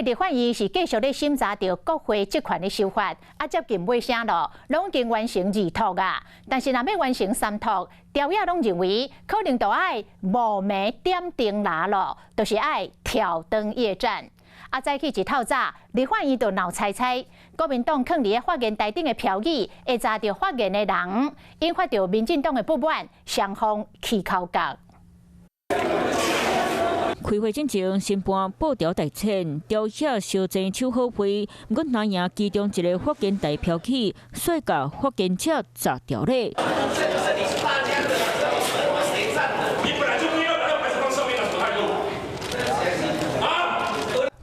立法院是繼續咧審查著國會職權的修法，啊接近尾聲咯，攏已經完成二讀啊。但是若欲完成三讀，朝野攏認為可能著愛無暝點燈拿咯，就是愛挑燈夜戰。啊，早起一透早，立法院就鬧猜猜，國民黨囥佇咧發言台頂的標語，會閘著發言的人，引發著民進黨的不滿，雙方起口角。開會進前，審判布條大戰，朝野相爭手好位，毋過藍營其中一个發言台飄起，煞共發言者閘掉咧。你本來就不應該把那牌子放上面的，什麼態度？啊！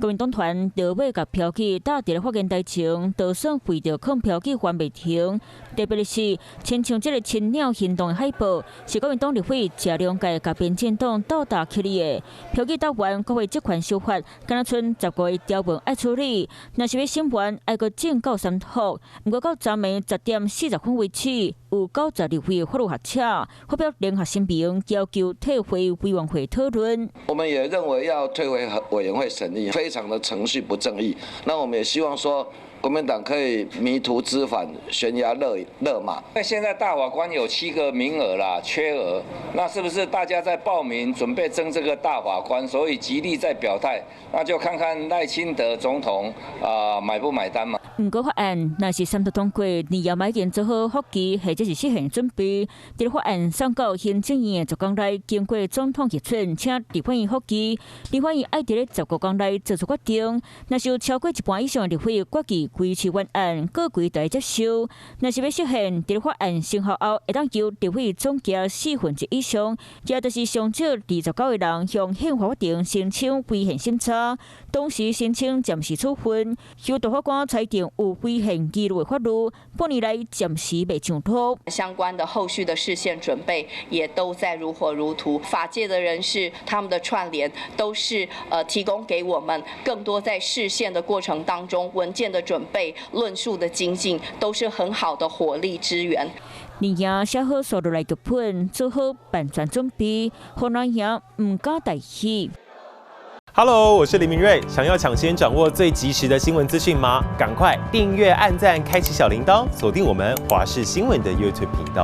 國民黨團就欲共標語搭佇咧發言台前，就算為著囥標語還袂停。特別的是，親像這个親鳥行動的海報，是國民黨立委謝龍介佮民進黨鬥搭起的。標語搭完，國會職權修法，敢若賰15個條文愛處理，若是欲審完，愛閣進到三讀。毋過到昨暝10點40分為止，有92位法律學者發表聯合聲明，要求退回委員會討論。我們也認為要退回委員會審議，非常的程序不正義。那我們也希望說，國民黨可以迷途知返，懸崖勒勒馬。那現在大法官有七個名額啦，缺額，那是不是大家在報名準備爭這個大法官，所以極力在表態？那就看看賴清德總統啊買不買單嘛。毋過法案若是三讀通過，年夜已經做好復議或者是釋憲準備。佇法案送到行政院的10天內，經過總統核准，請立法院復議。立法院愛佇咧15天內做出決定。若是有超過一半以上的立委決議維持原案，閣規台接受。若是欲釋憲，佇法案生效後，會當由立委總額四分之一以上，也就是上少29個人向憲法法庭申請違憲審查，同時申請暫時處分，由大法官裁定有違憲疑慮的法律，半年內暫時袂上路。相關的後續的釋憲準備也都在如火如荼，法界的人士他們的串聯都是提供給我們更多在釋憲的過程當中文件的準備、論述的精進，都是很好的火力支援。年夜寫好紲落來劇本，做好萬全準備，予藍營毋敢大意。 Hello，我是林明瑞。想要搶先掌握最及時的新聞資訊嗎？趕快訂閱、按讚、開啟小鈴鐺，鎖定我們華視新聞的 YouTube 頻道。